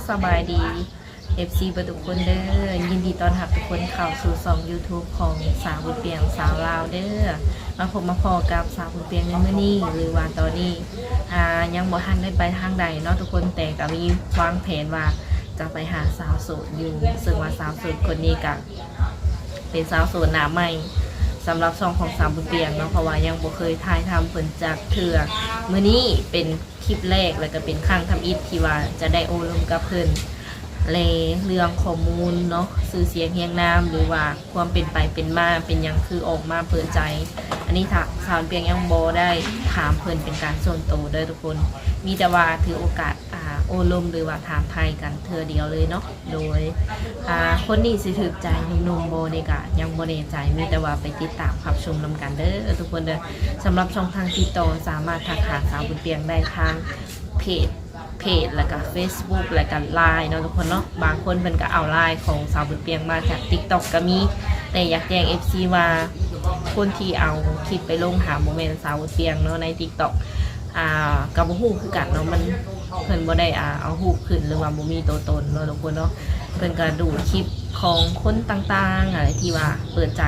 ສະບາຍດີ ເອັຟຊີ ເບິດທຸກຄົນເດີ. ຍິນດີຕ້ອນຮັບທຸກຄົນເຂົ້າສູ່ຊ່ອງ YouTube ຂອງສາວບຸນປຽງ ສາວລາວເດີ. ມາພົບມາພໍ້ກັບສາວບຸນປຽງໃນມື້ນີ້ ຫຼືວ່າຕອນນີ້ ອ່າ ຍັງບໍ່ທັນໄດ້ໄປທາງໃດເນາະທຸກຄົນ, ແຕ່ກໍມີວາງແຜນວ່າຈະໄປຫາສາວໂສດຢູ່ ເຊິ່ງວ່າສາວໂສດຄົນນີ້ກໍເປັນສາວໂສດໜ້າໃໝ່ສຳລັບຊ່ອງຂອງສາວບຸນປຽງເນາະ, ເພາະວ່າຍັງບໍ່ເຄີຍຖ່າຍທຳເພິ່ນຈັກເທື່ອ. ມື້ນີ້ເປັນ ຄລິບແລກ ແລະກະເປັນຄັ້ງທຳອິດທີ່ວ່າຈະໄດ້ໂອ້ລົມກັບເພິ່ນ ແລະເລື່ອງຂໍ້ມູນເນາະ ຊື່ສຽງຮຽງນາມ ຫຼືວ່າຄວາມເປັນໄປເປັນມາ ເປັນຫຍັງຄືອອກມາເປີດໃຈ. ອັນນີ້ ສາວ ສາວປຽງຍັງບໍ່ໄດ້ຖາມເພິ່ນເປັນການສ່ວນໂຕເດີທຸກຄົນ, ມີແຕ່ວ່າຖືໂອກາດ ອ່າ ໂອ້ລົມ ຫຼືວ່າຖາມໄຖ່ກັນເທື່ອດຽວເລີຍເນາະ. ໂດຍ ອ່າ ຄົນນີ້ຊິຖືກໃຈໜຸ່ມໆບໍ່ນີ້ກະຍັງບໍ່ແນ່ໃຈ, ມີແຕ່ວ່າໄປຕິດຕາມຮັບຊົມນຳກັນເດີທຸກຄົນເດີ. ສຳລັບຊ່ອງທາງຕິດຕໍ່ ສາມາດທັກຫາສາວບຸນປຽງໄດ້ທາງເພຈ ເພຈ ແລະກະເຟສບຸກ ແລະກະລາຍເນາະທຸກຄົນເນາະ. ບາງຄົນເພິ່ນກະເອົາລາຍຂອງສາວບຸນປຽງມາຈາກ TikTok ກະມີ, ແຕ່ຢາກແຈ້ງ ເອັຟຊີ ວ່າຄົນທີ່ເອົາຄລິບໄປລົງຫາບໍ່ແມ່ນສາວບຸນປຽງເນາະ ໃນ TikTok ອ່າ ກະບໍ່ຮູ້ຄືກັນເນາະ, ມັນ ເພິ່ນບໍ່ໄດ້ ອ່າ ເອົາຮູບຂຶ້ນ ຫຼືວ່າບໍ່ມີຕົວຕົນເນາະທຸກຄົນເນາະ. ເພິ່ນກະດູດຄລິບຂອງຄົນຕ່າງໆ ອ່າ ທີ່ວ່າເປີດໃຈ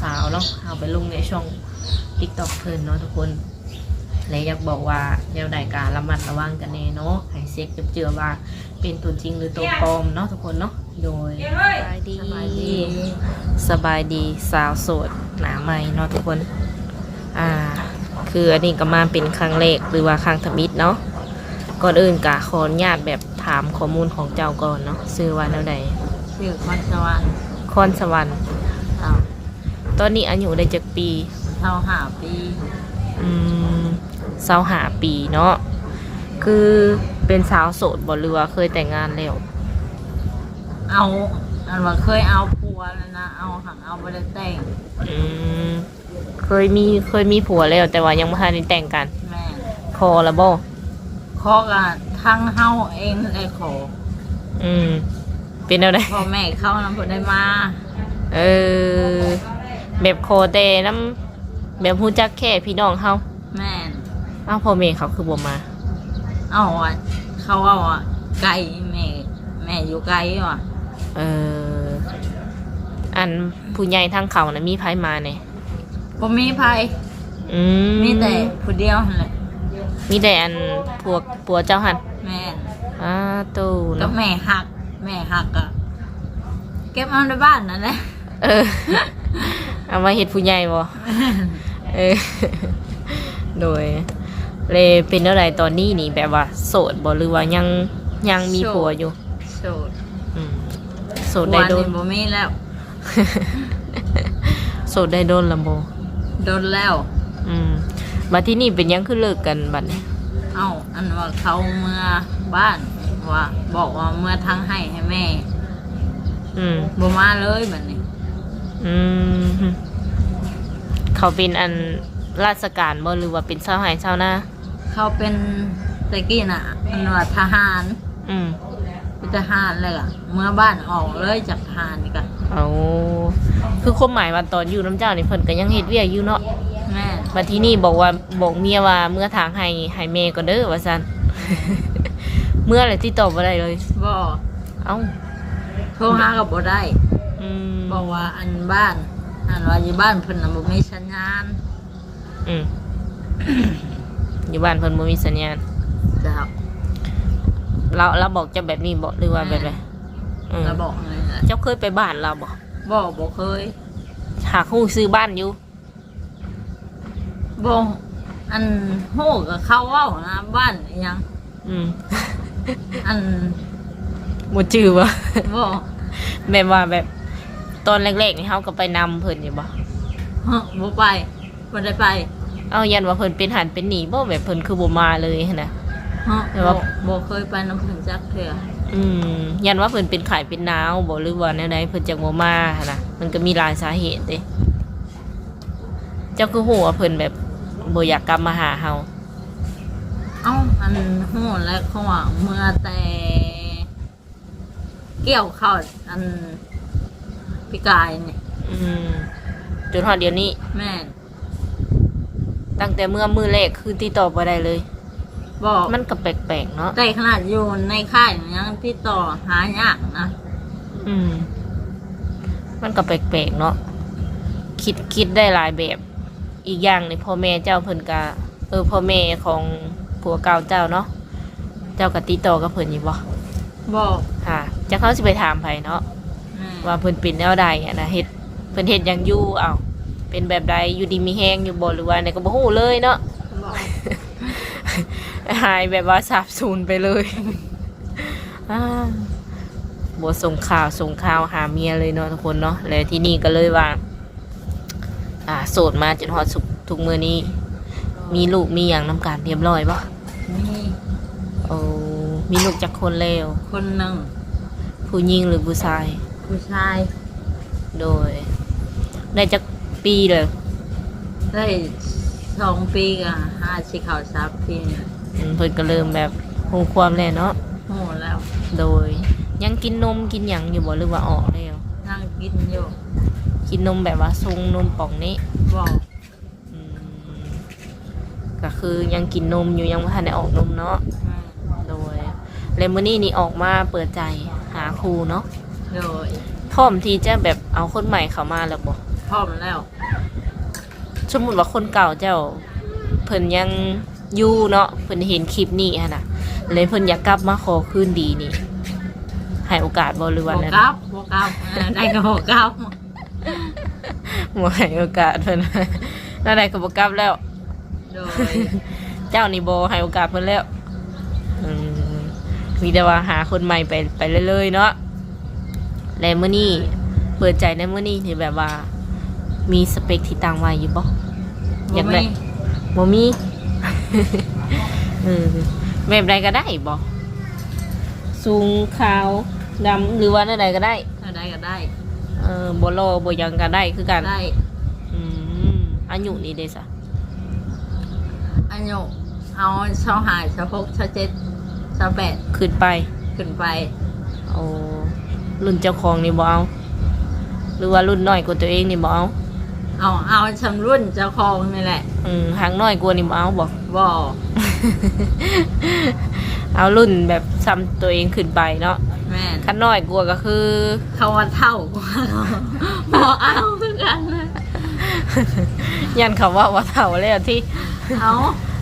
ສາວໆເນາະ ເອົາໄປລົງໃນຊ່ອງ TikTok ເພິ່ນເນາະທຸກຄົນ. ແລະຢາກບອກວ່າແນວໃດກະລະມັດລະວັງກັນແດ່ເນາະ, ໃຫ້ເຊັກເຈື່ອວ່າເປັນຕົວຈິງ ຫຼື ຕົວປອມເນາະທຸກຄົນເນາະ. ໂດຍ ສະບາຍດີ ສະບາຍດີ ສະບາຍດີສາວໂສດໜ້າໃໝ່ເນາະທຸກຄົນ. ອ່າ ຄືອັນນີ້ກໍມາເປັນຄັ້ງແລກ ຫຼືວ່າຄັ້ງທຳອິດເນາະ. ກ່ອນອື່ນກໍຂໍອະນຸຍາດແບບຖາມຂໍ້ມູນຂອງເຈົ້າກ່ອນເນາະ, ຊື່ວ່າແນວໃດ? ຊື່ຄອນສະຫວັນ. ຄອນສະຫວັນ. ເຈົ້າ. ຕອນນີ້ອາຍຸໄດ້ຈັກປີ? ຊາວຫ້າປີ. ອືມ ຊາວຫ້າປີເນາະ. ຄືເປັນສາວໂສດບໍ່ ຫຼືວ່າເຄີຍແຕ່ງງານແລ້ວ? ເອົາ ອັນວ່າເຄີຍເອົາຜົວແລ້ວນະ, ເອົາ ຫາກເອົາບໍ່ໄດ້ແຕ່ງ. ອືມ ເຄີຍມີ ເຄີຍມີຜົວແລ້ວ ແຕ່ວ່າຍັງບໍ່ທັນໄດ້ແຕ່ງກັນ. ແມ່ນ. ຂໍລະບໍ່? ຂໍກະທາງເຮົາເອງແຫຼະຂໍ. ອືມ ເປັນແນວໃດ? ພໍ່ແມ່ເຂົານຳບໍ່ໄດ້ມາ. ເອີ ແບບຂໍແຕ່ນຳ ແບບຮູ້ຈັກແຄ່ພີ່ນ້ອງເຮົາ. ແມ່ນ. ເອົ້າ ພໍ່ແມ່ເຂົາຄືບໍ່ມາ? ເອົ້າ ເຂົາເວົ້າວ່າໄກ ແມ່ ແມ່ຢູ່ໄກວ່າ. ເອີ ອັນຜູ້ໃຫຍ່ທາງເຂົານະ ມີໃຜມາແດ່? ບໍ່ມີໃຜ. ອືມ ມີແຕ່ຜູ້ດຽວຫັ້ນແຫຼະ. ມີແຕ່ອັນພວກຜົວເຈົ້າຫັ້ນ? ແມ່ນ. ອ້າໂຕເນາະ. ກັບແມ່ຮັກ ແມ່ຮັກກະເກັບເອົາໃນບ້ານນັ້ນແຫຼະ. ເອີ ເອົາມາເຮັດຜູ້ໃຫຍ່ບໍ່? ແມ່ນ. ເອີ ໂດຍ ແລະເປັນແນວໃດຕອນນີ້ນີ້ ແບບວ່າໂສດບໍ່ ຫຼືວ່າຍັງ ຍັງມີຜົວຢູ່? ໂສດ. ອືມ ໂສດໄດ້ດົນ ຜົວນີ້ບໍ່ມີແລ້ວ. ໂສດໄດ້ດົນລະບໍ່? ດົນແລ້ວ. ອືມ ບັດທີນີ້ເປັນຫຍັງຄືເລີກກັນບັດນີ້? ເອົ້າ ອັນວ່າເຂົາເມືອບ້ານ ວ່າບອກວ່າເມືອທາງໄຮ່ໃຫ້ແມ່. ອືມ ບໍ່ມາເລີຍບັດນີ້. ອືມ ເຂົາເປັນອັນລາຊະການບໍ່ ຫຼືວ່າເປັນຊາວໄຮ່ຊາວນາ? ເຂົາເປັນ ແຕ່ກີ້ນະ ອັນວ່າທະຫານ. ອືມ ເປັນທະຫານແລ້ວກະເມືອບ້ານອອກເລີຍຈາກທະຫານນີ້ກະ. ໂອ້ ຄືຄວາມໝາຍວ່າຕອນຢູ່ນຳເຈົ້ານີ້ເພິ່ນກະຍັງເຮັດວຽກຢູ່ເນາະ? ແມ່ນ. ບັດທີນີ້ບອກວ່າ ບອກເມຍວ່າເມືອທາງໄຮ່ໃຫ້ແມ່ກ່ອນເດີວ່າຊັ້ນ. ເມືອແລ້ວຕິດຕໍ່ບໍ່ໄດ້ເລີຍ? ບໍ່. ເອົ້າ ໂທຫາກໍບໍ່ໄດ້. ອືມ ບອກວ່າອັນບ້ານ ອັນວ່າຢູ່ບ້ານເພິ່ນນະບໍ່ມີສັນຍານ. ອືມ ຢູ່ບ້ານເພິ່ນບໍ່ມີສັນຍານ. ເຈົ້າ. ລາວ ລາວບອກເຈົ້າແບບນີ້ບໍ່ ຫຼືວ່າແບບໃດ? ແມ່ນ. ອືມ ລາວບອກແນວນັ້ນແຫຼະ. ເຈົ້າເຄີຍໄປບ້ານລາວບໍ່? ບໍ່ ບໍ່ເຄີຍ. ຫາກຮູ້ຊື່ບ້ານຢູ່? ບໍ່ ອັນ ຮູ້ກໍເຂົາເວົ້ານະ ບ້ານອີ່ຫຍັງ. ອືມ ອັນ ບໍ່ຈື່ບໍ່? ບໍ່. ແບບວ່າແບບຕອນແລກໆນີ້ເຮົາກໍໄປນຳເພິ່ນຢູ່ບໍ່? ເອີ ບໍ່ໄປ. ບໍ່ໄດ້ໄປ. ເອົ້າ ຢ້ານວ່າເພິ່ນເປັນຫັ້ນເປັນນີ້ບໍ່ ແບບເພິ່ນຄືບໍ່ມາເລີຍຫັ້ນນະ? ເນາະ ແບບວ່າ ບໍ່ ບໍ່ເຄີຍໄປນຳເພິ່ນຈັກເທື່ອ. ອືມ ຢ້ານວ່າເພິ່ນເປັນໄຂ້ເປັນໜາວບໍ່ ຫຼືວ່າແນວໃດ ເພິ່ນຈັ່ງບໍ່ມາຫັ້ນນະ. ມັນກໍມີຫຼາຍສາເຫດເດ້. ເຈົ້າຄືຮູ້ວ່າເພິ່ນແບບບໍ່ຢາກກັບມາຫາເຮົາ? ເອົ້າ ອັນ ຮູ້ແລ້ວ ເພາະວ່າເມື່ອແຕ່ ກ່ຽວເຂົ້າອັນປີກາຍນີ້. ອືມ ຈົນຮອດດຽວນີ້? ແມ່ນ. ຕັ້ງແຕ່ເມື່ອມື້ແລກຄືຕິດຕໍ່ບໍ່ໄດ້ເລີຍ? ບໍ່ ມັນກໍແປກໆເນາະ ແຕ່ຂະໜາດຢູ່ໃນຄ້າຍຍັງຕິດຕໍ່ຫາຍາກນະ. ອືມ ມັນກໍແປກໆເນາະ ຄິດ ຄິດໄດ້ຫຼາຍແບບ. ອີກຢ່າງນີ້ ພໍ່ແມ່ເຈົ້າເພິ່ນກະ ເອີ ພໍ່ແມ່ຂອງຜົວເກົ່າເຈົ້າເນາະ ເຈົ້າກໍຕິດຕໍ່ກັບເພິ່ນຢູ່ບໍ່? ບໍ່ ຫາ ຈັກເຮົາຊິໄປຖາມໃຜເນາະ ແມ່ນ ວ່າເພິ່ນເປັນແນວໃດ ອັນນະ ເຮັດ ເພິ່ນເຮັດຫຍັງຢູ່ ເອົ້າ ເປັນແບບໃດ ຢູ່ດີມີແຮງຢູ່ບໍ່ ຫຼືວ່າແນວ ກໍບໍ່ຮູ້ເລີຍເນາະ. ບໍ່ ຫາຍແບບວ່າສາບສູນໄປເລີຍ ອາ ບໍ່ສົ່ງຂ່າວ ສົ່ງຂ່າວຫາເມຍເລີຍເນາະທຸກຄົນເນາະ. ແລະ ທີ່ນີ້ກໍເລີຍວ່າ ອ່າ ໂສດມາຈົນຮອດທຸກ ທຸກມື້ນີ້ ມີລູກມີຫຍັງນຳກັນຮຽບຮ້ອຍບໍ່? ມີ ໂອ້ ມີລູກຈັກຄົນແລ້ວ? ຄົນໜຶ່ງ ຜູ້ຍິງຫຼືຜູ້ຊາຍ? ຜູ້ຊາຍ. ໂດຍ ໄດ້ຈັກປີແລ້ວ? ໄດ້ສອງປີ ກໍຫາຊິເຂົ້າສາມປີ. ອືມ ເພິ່ນກໍເລີ່ມແບບຮູ້ຄວາມແລ້ວເນາະ? ຮູ້ແລ້ວ. ໂດຍ ຍັງກິນນົມກິນຫຍັງຢູ່ບໍ່ ຫຼືວ່າອອກແລ້ວ? ຍັງກິນຢູ່. ກິນນົມແບບວ່າຊົງນົມປ່ອງນີ້? ບໍ່. ອືມ ກໍຄືຍັງກິນນົມຢູ່ ຍັງບໍ່ທັນໄດ້ອອກນົມເນາະ? ແມ່ນ. ໂດຍ ແລະ ມື້ນີ້ນີ້ອອກມາເປີດໃຈຫາຄູ່ເນາະ? ໂດຍ. ພ້ອມທີ່ຈະແບບເອົາຄົນໃໝ່ເຂົ້າມາແລ້ວບໍ່? ພ້ອມແລ້ວ. ສົມມຸດວ່າຄົນເກົ່າເຈົ້າເພິ່ນຍັງຢູ່ເນາະ ເພິ່ນເຫັນຄລິບນີ້ຫັ້ນນະ ແລະ ເພິ່ນຢາກກັບມາຂໍຄືນດີນີ້ ໃຫ້ໂອກາດບໍ່ ຫຼືວ່າແນວໃດ? ບໍ່ກັບ ບໍ່ກັບ ແນວໃດກໍບໍ່ກັບ ບໍ່ໃຫ້ໂອກາດເພິ່ນ ແນວໃດກໍບໍ່ກັບແລ້ວ. ໂດຍ. ເຈົ້ານີ້ບໍ່ໃຫ້ໂອກາດເພິ່ນແລ້ວ? ອືມ ມີແຕ່ວ່າຫາຄົນໃໝ່ໄປ ໄປເລື້ອຍໆເນາະ. ແລະ ມື້ນີ້ ເປີດໃຈໃນມື້ນີ້ນີ້ ແບບວ່າມີສະເປັກທີ່ຕັ້ງໄວ້ຢູ່ບໍ່? ບໍ່ມີ. ຢາກໄດ້ ບໍ່ມີ. ເອີ ແບບໃດກໍໄດ້ບໍ່? ສູງ ຂາວ ດຳ ຫຼືວ່າແນວໃດກໍໄດ້? ແນວໃດກໍໄດ້. ເອີ ບໍ່ຫຼໍ່ບໍ່ຫຍັງກໍໄດ້ຄືກັນ. ໄດ້. ອືມ ອາຍຸນີ້ເດຊະ? ອາຍຸ ເອົາຊາວຫ້າ ຊາວຫົກ ຊາວເຈັດ ຊາວແປດ ຂຶ້ນໄປ. ຂຶ້ນໄປ. ໂອ້ ລຸ້ນເຈົ້າຂອງນີ້ບໍ່ເອົາ ຫຼືວ່າລຸ້ນນ້ອຍກວ່າຕົວເອງນີ້ບໍ່ເອົາ? ເອົາ ເອົາຊ່ຳລຸ້ນເຈົ້າຂອງນີ້ແຫຼະ. ອືມ ຫາກນ້ອຍກວ່ານີ້ບໍ່ເອົາບໍ່? ບໍ່. ເອົາລຸ້ນແບບຊ່ຳຕົວເອງຂຶ້ນໄປເນາະ. ແມ່ນ. ຄັນນ້ອຍກວ່າກໍຄື ເຂົາວ່າເຖົ້າກວ່າ ບໍ່ເອົາຄືກັນ. ຢ້ານເຂົາເວົ້າວ່າເຖົ້າແລ້ວຕິ. ເອົາ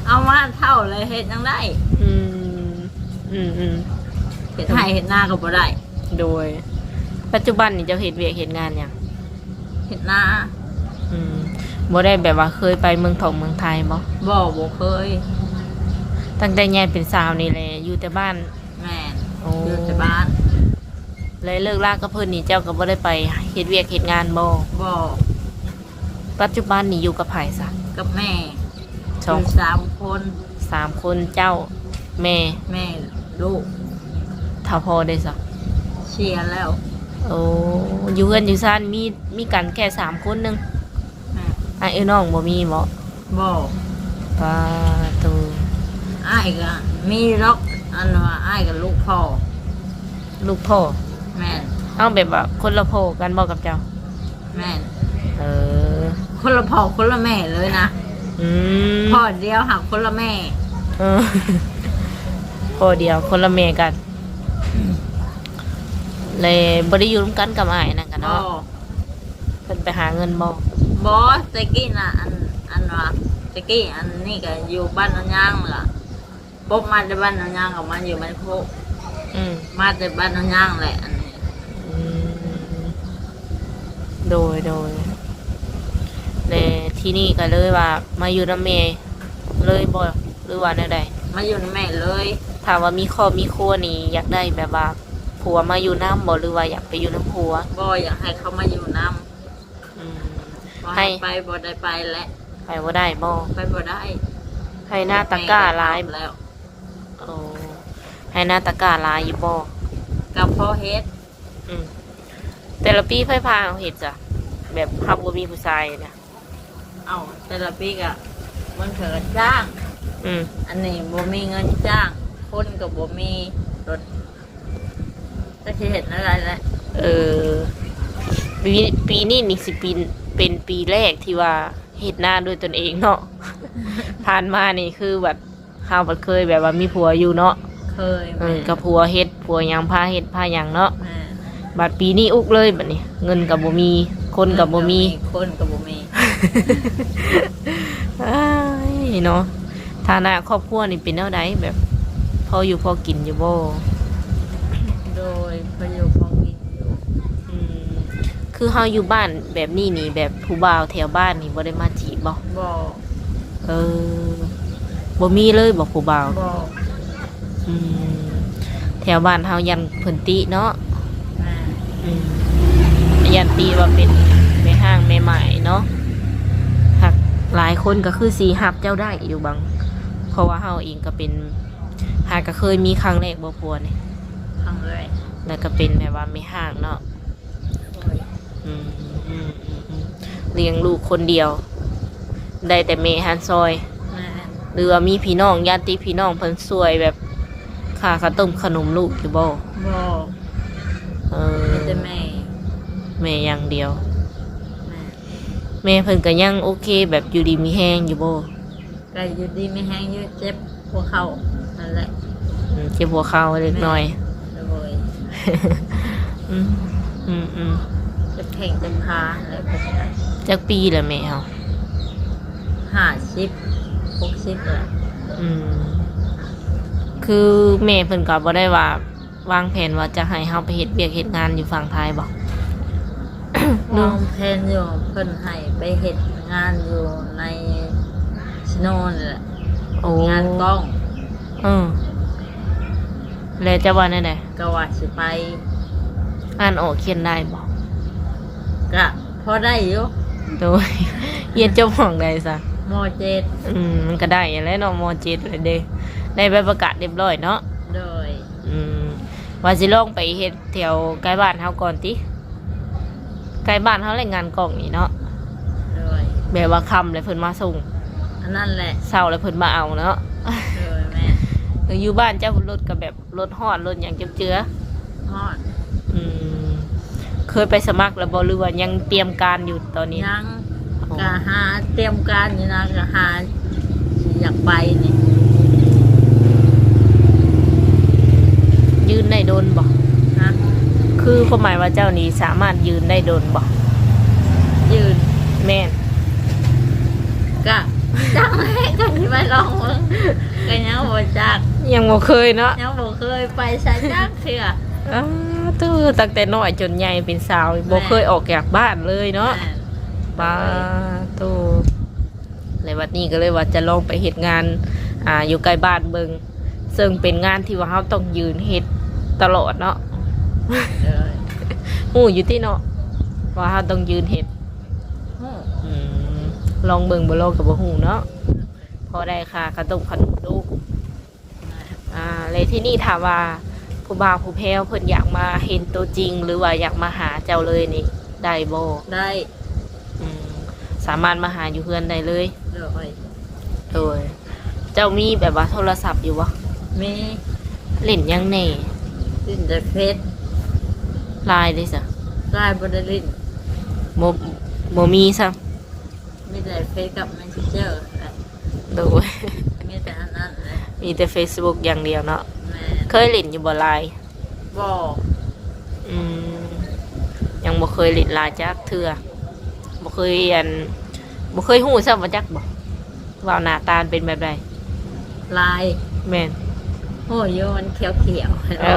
ເອົາມາເຖົ້າແລ້ວເຮັດຫຍັງໄດ້? ອືມ ອືມໆ ເຮັດໄຮ່ເຮັດນາກໍບໍ່ໄດ້. ໂດຍ. ປັດຈຸບັນນີ້ເຈົ້າເຮັດວຽກເຮັດງານຫຍັງ? ເຮັດນາ. ອືມ ບໍ່ໄດ້ແບບວ່າເຄີຍໄປເມືອງທອງເມືອງໄທບໍ່? ບໍ່ ບໍ່ເຄີຍ. ຕັ້ງແຕ່ໃຫຍ່ເປັນສາວນີ້ແຫຼະ ຢູ່ແຕ່ບ້ານ? ແມ່ນ. ໂອ້ ຢູ່ແຕ່ບ້ານ. ແລະ ເລີກລາກັບເພິ່ນນີ້ ເຈົ້າກໍບໍ່ໄດ້ໄປເຮັດວຽກເຮັດງານບໍ່? ບໍ່. ປັດຈຸບັນນີ້ຢູ່ກັບໃຜຊະ? ກັບແມ່. ສອງ ຢູ່ສາມຄົນ. ສາມຄົນ ເຈົ້າ ແມ່ ແມ່ ລູກ. ຖ້າພໍ່ເດຊະ? ເສຍແລ້ວ. ໂອ້ ຢູ່ເຮືອນຢູ່ຊານມີ ມີກັນແຄ່ສາມຄົນໜຶ່ງ? ແມ່ນ. ອ້າຍເອື້ອຍນ້ອງບໍ່ມີບໍ່? ບໍ່. ປາໂຕ. ອ້າຍກໍມີດອກ ອັນວ່າອ້າຍກໍລູກພໍ່. ລູກພໍ່? ແມ່ນ. ເອົາ ແບບວ່າຄົນລະພໍ່ກັນບໍ່ກັບເຈົ້າ? ແມ່ນ. ເອີ ຄົນລະພໍ່ຄົນລະແມ່ເລີຍນະ. ອືມ ພໍ່ດຽວຫາກຄົນລະແມ່. ເອີ ພໍ່ດຽວຄົນລະແມ່ກັນ. ແລະ ບໍ່ໄດ້ຢູ່ນຳກັນກັບອ້າຍນັ້ນກະເນາະ? ບໍ່. ເພິ່ນໄປຫາເງິນບໍ່? ບໍ່. ແຕ່ກີ້ນະ ອັນ ອັນວ່າ ແຕ່ກີ້ອັນນີ້ກະຢູ່ບ້ານນາຍາງລະ ປົບມາແຕ່ບ້ານນາຍາງກໍມາຢູ່ບ້ານໂຄກ. ອືມ ມາແຕ່ບ້ານນາຍາງແຫຼະ ອັນນີ້. ອືມ ໂດຍ ໂດຍ. ແລະ ທີ່ນີ້ກໍເລີຍວ່າມາຢູ່ນຳແມ່ເລີຍບໍ່ ຫຼືວ່າແນວໃດ? ມາຢູ່ນຳແມ່ເລີຍ. ຖ້າວ່າມີຄອບມີຄົວນີ້ ຢາກໄດ້ແບບວ່າຜົວມາຢູ່ນຳບໍ່ ຫຼືວ່າຢາກໄປຢູ່ນຳຜົວ? ບໍ່ ຢາກໃຫ້ເຂົາມາຢູ່ນຳ. ອືມ ບໍ່ໃຫ້ໄປ ບໍ່ໄດ້ໄປແຫຼະ. ໄປບໍ່ໄດ້ບໍ່? ໄປບໍ່ໄດ້. ໄຮ່ນາຕາກ້າຫຼາຍແລ້ວ. ໂອ້ ໄຮ່ນາຕາກ້າຫຼາຍຢູ່ບໍ່? ກໍພໍເຮັດ. ອືມ ແຕ່ລະປີໃຜພາເຮົາເຮັດຊະ ແບບເຮົາບໍ່ມີຜູ້ຊາຍນະ? ເອົ້າ ແຕ່ລະປີກໍບາງເທື່ອກໍຈ້າງ. ອືມ ອັນນີ້ບໍ່ມີເງິນຈ້າງ ຄົນກໍບໍ່ມີ ລົດ ຈັກຊິເຮັດແນວໃດແຫຼະ. ເອີ ປີ ປີນີ້ນີ້ຊິເປັນ ເປັນປີແລກທີ່ວ່າເຮັດນາດ້ວຍຕົນເອງເນາະ. ຜ່ານມານີ້ຄືແບບ ເຮົາບັດເຄີຍແບບວ່າມີຜົວຢູ່ເນາະ. ເຄີຍ. ເອີ ແມ່ນ. ກັບຜົວເຮັດ ຜົວຫຍັງ ພາເຮັດພາຫຍັງເນາະ. ແມ່ນ. ບັດປີນີ້ອຸກເລີຍ ບັດນີ້ເງິນກໍບໍ່ມີ ຄົນກໍບໍ່ມີ ຄົນກໍບໍ່ມີ. ອ້າຍເນາະ. ຖານະຄອບຄົວນີ້ເປັນແນວໃດ ແບບພໍຢູ່ພໍກິນຢູ່ບໍ່? ໂດຍ ພໍຢູ່ພໍກິນຢູ່. ອືມ ຄືເຮົາຢູ່ບ້ານແບບນີ້ນີ້ ແບບຜູ້ບ່າວແຖວບ້ານນີ້ບໍ່ໄດ້ມາຈີບບໍ່? ບໍ່. ເອີ ບໍ່ມີເລີຍບໍ່ຜູ້ບ່າວ? ບໍ່. ອືມ ແຖວບ້ານເຮົາຢ້ານເພິ່ນຕິເນາະ. ແມ່ນ. ອືມ ຢ້ານຕິວ່າເປັນແມ່ຮ້າງແມ່ໝ້າຍເນາະ. ຫາກຫຼາຍຄົນກໍຄືຊິຮັບເຈົ້າໄດ້ຢູ່ບາງ ເພາະວ່າເຮົາເອງກໍເປັນ ຫາກະເຄີຍມີຄັ້ງແລກບໍ່ຜົວນີ້? ຄັ້ງແລກ. ແລ້ວກໍເປັນແບບວ່າແມ່ຮ້າງເນາະ. ໂດຍ. ອືມ ອືມ ອືມ ອືມ ລ້ຽງລູກຄົນດຽວ ໄດ້ແຕ່ແມ່ຫັ້ນຊ່ອຍ. ແມ່ນ. ຫຼືວ່າມີພີ່ນ້ອງ ຍາດຕິພີ່ນ້ອງເພິ່ນຊ່ວຍແບບຄ່າເຂົ້າຕົ້ມຂະໜົມລູກຢູ່ບໍ່? ບໍ່. ເອີ ມີແຕ່ແມ່ ແມ່ຢ່າງດຽວ. ແມ່ນ. ແມ່ເພິ່ນກໍຍັງໂອເຄ ແບບຢູ່ດີມີແຮງຢູ່ບໍ່? ກໍຢູ່ດີມີແຮງຢູ່ ເຈັບຫົວເຂົ່ານັ້ນແຫຼະ. ອືມ ເຈັບຫົວເຂົ່າເລັກນ້ອຍ. ແມ່ນ. ໂດຍ. ອືມ ອືມ ອືມ ເຈັບແຂ້ງເຈັບຂາແຫຼະ. ຈັກປີແລ້ວແມ່ເຮົາ? ຫ້າສິບ ຫົກສິບແລ້ວ. ອືມ ຄືແມ່ເພິ່ນກໍບໍ່ໄດ້ວ່າ ວາງແຜນວ່າຈະໃຫ້ເຮົາໄປເຮັດວຽກເຮັດງານຢູ່ຝັ່ງໄທບໍ່? ວາງແຜນຢູ່ ເພິ່ນໃຫ້ໄປເຮັດງານຢູ່ໃນຊີໂນນີ້ແຫຼະ. ໂອ້ ງານກ້ອງ. ເອີ ແລ້ວເຈົ້າວ່າແນວໃດ? ກໍວ່າຊິໄປ. ອ່ານອອກຂຽນໄດ້ບໍ່? ກະພໍໄດ້ຢູ່. ໂດຍ. ຮຽນຈົບຫ້ອງໃດຊະ? ມໍເຈັດ. ອືມ ມັນກໍໄດ້ຫັ້ນແຫຼະເນາະ ມໍເຈັດແລ້ວເດ້. ໄດ້ໃບປະກາດຮຽບຮ້ອຍເນາະ. ໂດຍ. ອືມ ວ່າຊິລອງໄປເຮັດແຖວໃກ້ບ້ານເຮົາກ່ອນຕິ. ໃກ້ບ້ານເຮົາແຫຼະ ງານກ້ອງນີ້ເນາະ. ໂດຍ. ແບບວ່າຄ່ຳແລ້ວເພິ່ນມາສົ່ງ ອັນນັ້ນແຫຼະ ເຊົ້າແລ້ວເພິ່ນມາເອົາເນາະ. ໂດຍ ແມ່ນ. ເອີ ຢູ່ບ້ານເຈົ້າ ລົດກໍແບບລົດຮອດ ລົດຫຍັງເຈັບເຈືອ? ຮອດ. ອືມ ເຄີຍໄປສະໝັກແລ້ວບໍ່ ຫຼືວ່າຍັງຕຽມການຢູ່ຕອນນີ້? ຍັງ. ອໍ ກະຫາຕຽມການຢູ່ນະ ກະຫາ ຊິຢາກໄປນີ້. ຢືນໄດ້ດົນບໍ່? ຮະ? ຄືຄວາມໝາຍວ່າເຈົ້ານີ້ສາມາດຢືນໄດ້ດົນບໍ່? ຢືນ? ແມ່ນ. ກະຈັກແຫຼະ ກະຊິໄປລອງເບິ່ງ ກະຍັງບໍ່ຈັກ ຍັງບໍ່ເຄີຍເນາະ. ຍັງບໍ່ເຄີຍໄປໃສຈັກເທື່ອ. ອ້າໂທ້ ຕັ້ງແຕ່ນ້ອຍຈົນໃຫຍ່ເປັນສາວ ແມ່ນ ບໍ່ເຄີຍອອກຈາກບ້ານເລີຍເນາະ. ແມ່ນ. ປາໂທ້ ແລະ ບັດນີ້ກໍເລີຍວ່າຈະລອງໄປເຮັດງານ ອ່າ ຢູ່ໃກ້ບ້ານເບິ່ງ ເຊິ່ງເປັນງານທີ່ວ່າເຮົາຕ້ອງຢືນເຮັດຕະຫຼອດເນາະ. ເອີ ຮູ້ຢູ່ຕິເນາະ ວ່າເຮົາຕ້ອງຢືນເຮັດ? ຮູ້. ອືມ ລອງເບິ່ງ ບໍ່ລອງກໍບໍ່ຮູ້ເນາະ. ພໍໄດ້ຄ່າເຂົ້າຕົ້ມຂະໜົມລູກ. ອ່າ ແລະ ທີນີ້ຖ້າວ່າຜູ້ບ່າວຜູ້ແພ້ວເພິ່ນຢາກມາເຫັນໂຕຈິງ ຫຼືວ່າຢາກມາຫາເຈົ້າເລີຍນີ້ ໄດ້ບໍ່? ໄດ້. ອືມ ສາມາດມາຫາຢູ່ເຮືອນໄດ້ເລີຍ? ໂດຍ. ໂດຍ. ເຈົ້າມີແບບວ່າໂທລະສັບຢູ່ບໍ່? ມີ. ຫຼິ້ນຫຍັງແດ່? ຫຼິ້ນແຕ່ເຟສ. ລາຍເດຊະ? ລາຍບໍ່ໄດ້ຫຼິ້ນ. ບໍ່ ບໍ່ມີຊ້ຳ? ມີແຕ່ເຟສກັບແມັດເຊັນເຈີແຫຼະ. ໂດຍ. ມີແຕ່ອັນນັ້ນແຫຼະ ມີແຕ່ເຟສບຸກຢ່າງດຽວເນາະ. ແມ່ນ. ເຄີຍຫຼິ້ນຢູ່ບໍ່ລາຍ? ບໍ່. ອືມ ຍັງບໍ່ເຄີຍຫຼິ້ນລາຍຈັກເທື່ອ. ບໍ່ເຄີຍ ອັນ ບໍ່ເຄີຍຮູ້ຊ້ຳວ່າຈັກບໍ່ ວ່າໜ້າຕາເປັນແບບໃດ? ລາຍ? ແມ່ນ. ຮູ້ຢູ່ ມັນຂຽວໆ. ເອີ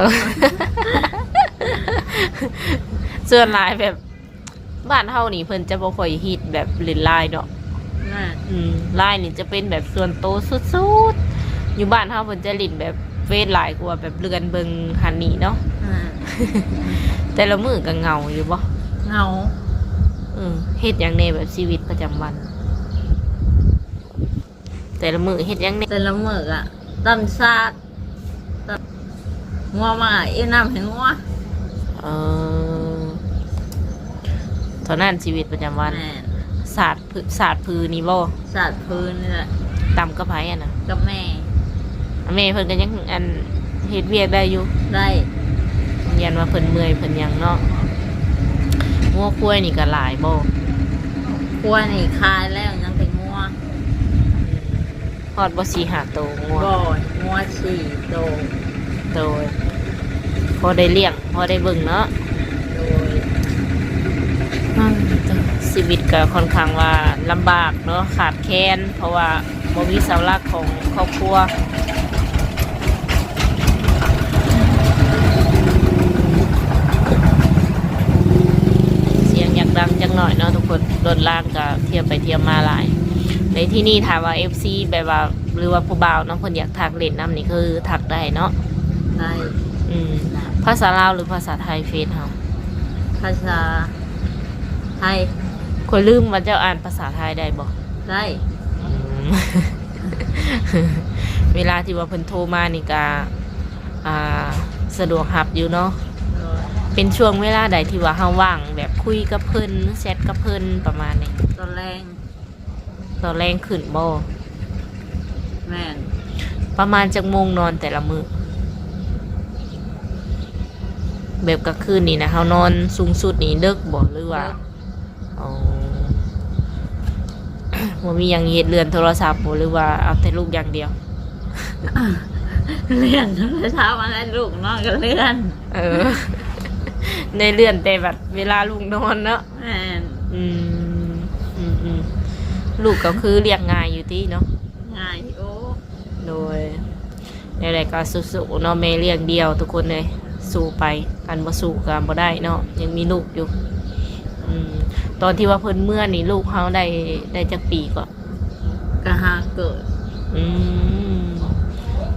ສ່ວນຫຼາຍແບບ ບ້ານເຮົານີ້ເພິ່ນຈະບໍ່ຄ່ອຍຮິດແບບຫຼິ້ນລາຍເນາະ. ແມ່ນ. ອືມ ລາຍນີ້ຈະເປັນແບບສ່ວນໂຕສຸດໆ. ຢູ່ບ້ານເຮົາເພິ່ນຈະຫຼິ້ນແບບເຟສຫຼາຍກວ່າ ແບບເລື່ອນເບິ່ງຫັ້ນນີ້ເນາະ. ແມ່ນ. ແຕ່ລະມື້ກໍເຫງົາຢູ່ບໍ່? ເຫງົາ. ເອີ ເຮັດຫຍັງແດ່ແບບຊີວິດປະຈຳວັນ? ແຕ່ລະມື້ເຮັດຫຍັງແດ່? ແຕ່ລະມື້ກະ ຕຳສາດ ງົວມາ ເອານ້ຳໃຫ້ງົວ. ເອີ ເທົ່ານັ້ນຊີວິດປະຈຳວັນ. ແມ່ນ. ສາດ ສາດຜືນີ້ບໍ່? ສາດຜືນີ້ແຫຼະ. ຕຳກັບໃຜຫັ້ນນະ? ກັບແມ່. ແມ່ເພິ່ນກໍຍັງ ອັນ ເຮັດວຽກໄດ້ຢູ່? ໄດ້. ຢ້ານວ່າເພິ່ນເມື່ອຍເພິ່ນຫຍັງເນາະ. ງົວຄວາຍນີ້ກໍຫຼາຍບໍ່? ຄວາຍນີ້ຂາຍແລ້ວ ຍັງແຕ່ງົວ. ຮອດບໍ່ ສີ່ຫ້າໂຕງົວ? ບໍ່ ງົວສີ່ໂຕ. ໂດຍ ພໍໄດ້ລ້ຽງ ພໍໄດ້ເບິ່ງເນາະ. ໂດຍ ຊີວິດກໍຄ່ອນຂ້າງວ່າລຳບາກເນາະ ຂາດແຄນ ເພາະວ່າບໍ່ມີເສົາຫຼັກຂອງຄອບຄົວ. ສຽງຢາກດັງຈັກໜ້ອຍເນາະທຸກຄົນ ລົດລາງກໍທຽວໄປທຽວມາຫຼາຍ. ໃນທີ່ນີ້ຖ້າວ່າເອັຟຊີແບບວ່າ ຫຼືວ່າຜູ້ບ່າວເນາະ ເພິ່ນຢາກທັກຫຼິ້ນນຳນີ້ຄືທັກໄດ້ເນາະ? ໄດ້. ອືມ ໄດ້. ພາສາລາວ ຫຼື ພາສາໄທເຟສເຮົາ? ພາສາໄທ. ຂ້ອຍລືມວ່າເຈົ້າອ່ານພາສາໄທໄດ້ບໍ່? ໄດ້. ອືມ ເວລາທີ່ວ່າເພິ່ນໂທມານີ້ກະ ອ່າ ສະດວກຮັບຢູ່ເນາະ. ໂດຍ. ເປັນຊ່ວງເວລາໃດທີ່ວ່າເຮົາວ່າງ ແບບຄຸຍກັບເພິ່ນ ແຊັດກັບເພິ່ນປະມານນີ້? ຕອນແລງ. ຕອນແລງຂຶ້ນບໍ່? ແມ່ນ. ປະມານຈັກໂມງນອນແຕ່ລະມື້? ແບບກາງຄືນນີ້ນະ ເຮົານອນສູງສຸດນີ້ເດິກບໍ່ ຫຼືວ່າ? ເດິກ. ອໍ ບໍ່ມີຫຍັງເຮັດ ເລື່ອນໂທລະສັບບໍ່ ຫຼືວ່າເອົາແຕ່ລູກຢ່າງດຽວ? ເລື່ອນໂທລະສັບຫັ້ນແຫຼະ ລູກນອນກໍເລື່ອນ. ເອີ ໄດ້ເລື່ອນແຕ່ບັດເວລາລູກນອນເນາະ. ແມ່ນ. ອືມ ອືມໆ ລູກກໍຄືລ້ຽງງ່າຍຢູ່ຕິເນາະ? ງ່າຍຢູ່. ໂດຍ. ແນວໃດກໍສູ້ໆເນາະ ແມ່ລ້ຽງດ່ຽວທຸກຄົນເອີຍ ສູ້ໄປ ຄັນບໍ່ສູ້ກໍບໍ່ໄດ້ເນາະ ຍັງມີລູກຢູ່. ອືມ ຕອນທີ່ວ່າເພິ່ນເມືອນີ້ ລູກເຮົາໄດ້ ໄດ້ຈັກປີເກາະ? ກໍຫາເກີດ. ອື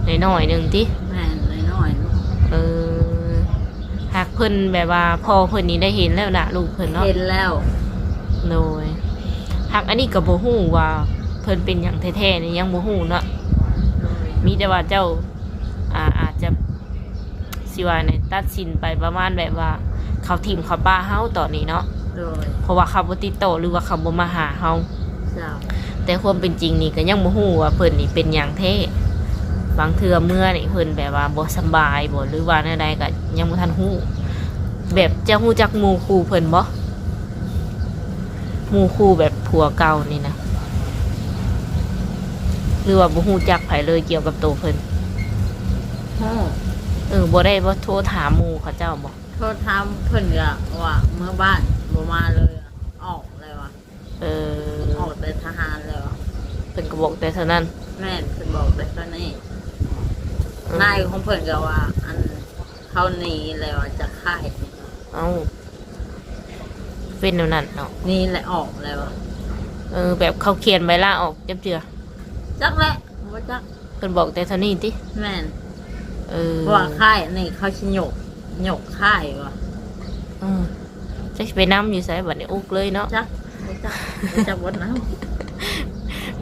ມ ນ້ອຍໆໜຶ່ງຕິ? ແມ່ນ ນ້ອຍໆ. ເອີ ຫາກເພິ່ນແບບວ່າພໍ່ເພິ່ນນີ້ໄດ້ເຫັນແລ້ວນະ ລູກເພິ່ນເນາະ? ເຫັນແລ້ວ. ໂດຍ. ຫາກອັນນີ້ກໍບໍ່ຮູ້ວ່າເພິ່ນເປັນຫຍັງແທ້ໆນີ້ ຍັງບໍ່ຮູ້ເນາະ. ໂດຍ. ມີແຕ່ວ່າເຈົ້າ ອາ ອາດຈະ ຊິວ່າແນວໃດ ຕັດສິນໄປປະມານແບບວ່າ ເຂົາຖິ້ມເຂົາປະເຮົາຕອນນີ້ເນາະ. ໂດຍ. ເພາະວ່າເຂົາບໍ່ຕິດຕໍ່ ຫຼືວ່າເຂົາບໍ່ມາຫາເຮົາ. ເຈົ້າ. ແຕ່ຄວາມເປັນຈິງນີ້ກໍຍັງບໍ່ຮູ້ວ່າເພິ່ນນີ້ເປັນຫຍັງແທ້. ບາງເທື່ອເມືອນີ້ເພິ່ນແບບວ່າບໍ່ສະບາຍບໍ ຫຼືວ່າແນວໃດກໍຍັງບໍ່ທັນຮູ້. ແບບເຈົ້າຮູ້ຈັກໝູ່ຄູ່ເພິ່ນບໍ? ໝູ່ຄູ່ແບບຜົວເກົ່ານີ້ນະ ຫຼືວ່າບໍ່ຮູ້ຈັກໃຜເລີຍກ່ຽວກັບໂຕເພິ່ນ? ຮູ້. ເອີ ບໍ່ໄດ້ບໍ່ໂທຖາມໝູ່ເຂົາເຈົ້າບໍ? ໂທຖາມເພິ່ນກໍວ່າເມືອບ້ານ ບໍ່ມາເລີຍ ອອກແລ້ວວ່າ. ເອີ ອອກແຕ່ທະຫານແລ້ວວ່າ. ເພິ່ນກໍບອກແຕ່ເທົ່ານັ້ນ? ແມ່ນ ເພິ່ນບອກແຕ່ເທົ່ານີ້. ອືມ. ນາຍຂອງເພິ່ນກໍວ່າ ອັນ ເຂົາໜີແລ້ວວ່າຈະຂາຍ. ເອົ້າ ເປັນແນວນັ້ນເນາະ. ໜີແລ້ວອອກແລ້ວ. ເອີ ແບບເຂົາຂຽນໃບລາອອກຈັກເທື່ອ? ຈັກແຫຼະ ບໍ່ຈັກ. ເພິ່ນບອກແຕ່ເທົ່ານີ້ຕິ? ແມ່ນ. ເອີ ເພາະວ່າຂາຍນີ້ເຂົາຊິຍົກ ຍົກຂາຍວ່າ. ເອີ ຈັກຊິໄປນຳຢູ່ໃສບັດນີ້ ອຸກເລີຍເນາະ. ຈັກ ບໍ່ຈັກ ບໍ່ຈັກບ່ອນນຳ.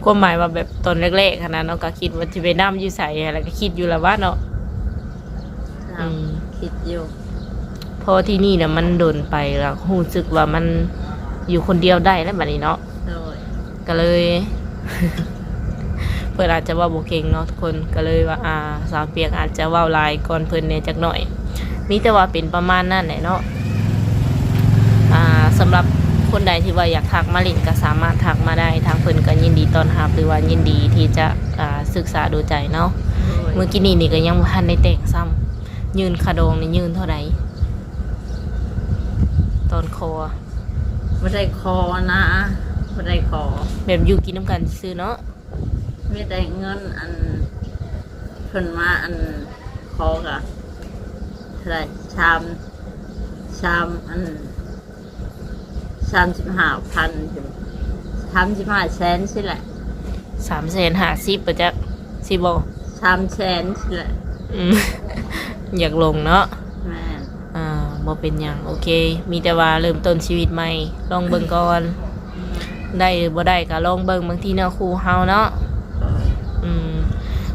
ຄວາມໝາຍວ່າແບບຕອນແລກໆຫັ້ນນະເນາະ ກໍຄິດວ່າຊິໄປນຳຢູ່ໃສ ແລ້ວກໍຄິດຢູ່ລະວ່າເນາະ. ເຈົ້າ. ອືມ ຄິດຢູ່. ເພາະທີ່ນີ້ນະມັນດົນໄປ ແລ້ວຮູ້ສຶກວ່າມັນຢູ່ຄົນດຽວໄດ້ແລ້ວບັດນີ້ເນາະ. ໂດຍ. ກໍເລີຍ ເພິ່ນອາດຈະເວົ້າບໍ່ເກັ່ງເນາະທຸກຄົນ ກໍເລີຍວ່າ ອ່າ ສາວປຽງອາດຈະເວົ້າຫຼາຍກ່ອນເພິ່ນແດ່ຈັກໜ້ອຍ. ມີແຕ່ວ່າເປັນປະມານນັ້ນແຫຼະເນາະ. ອ່າ ສຳລັບຄົນໃດທີ່ວ່າຢາກທັກມາຫຼິ້ນກໍສາມາດທັກມາໄດ້ ທາງເພິ່ນກໍຍິນດີຕ້ອນຮັບ ຫຼືວ່າຍິນດີທີ່ຈະ ອ່າ ສຶກສາດູໃຈເນາະ. ໂດຍ. ມື້ກີ້ນີ້ນີ້ກໍຍັງບໍ່ທັນໄດ້ແຕ່ງຊ້ຳ. ຍື່ນຄ່າດອງນີ້ຍື່ນເທົ່າໃດ? ຕອນຂໍ ບໍ່ໄດ້ຂໍນະ ບໍ່ໄດ້ຂໍ ແບບຢູ່ກິນນຳກັນຊື່ເນາະ. ມີແຕ່ເງິນອັນເພິ່ນມາອັນຂໍກະເທົ່າໃດ ສາມ ສາມ ອັນ ສາມສິບຫ້າພັນ ສາມສິບຫ້າແສນຊີ້ແຫຼະ. ສາມແສນຫ້າສິບປະຈັກ ຊິບໍ່ ສາມແສນຊີ້ແຫຼະ. ອືມ ຢາກລົງເນາະ. ແມ່ນ. ອ່າ ບໍ່ເປັນຫຍັງ ໂອເຄ ມີແຕ່ວ່າເລີ່ມຕົ້ນຊີວິດໃໝ່ ລອງເບິ່ງກ່ອນ ໄດ້ຫຼືບໍ່ໄດ້ກໍລອງເບິ່ງ ບາງທີເນື້ອຄູ່ເຮົາເນາະ. ອືມ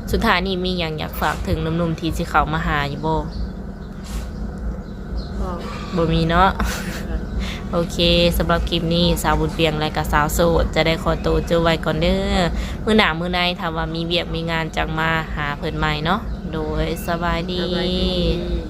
ສຸດທ້າຍນີ້ມີຫຍັງຢາກຝາກເຖິງໜຸ່ມໆທີ່ຊິເຂົ້າມາຫາຢູ່ບໍ່? ບໍ່ ບໍ່ມີເນາະ. ເອີ ໂອເຄ ສຳລັບຄລິບນີ້ ສາວບຸນປຽງ ແລະກະສາວໂສດ ຈະໄດ້ຂໍໂຕຈົບໄວ້ກ່ອນເດີ. ມື້ໜ້າມື້ໃນ ຖ້າວ່າມີວຽກມີງານ ຈັ່ງມາຫາເພິ່ນໃໝ່ເນາະ. ໂດຍ ສະບາຍດີ ສະບາຍດີ.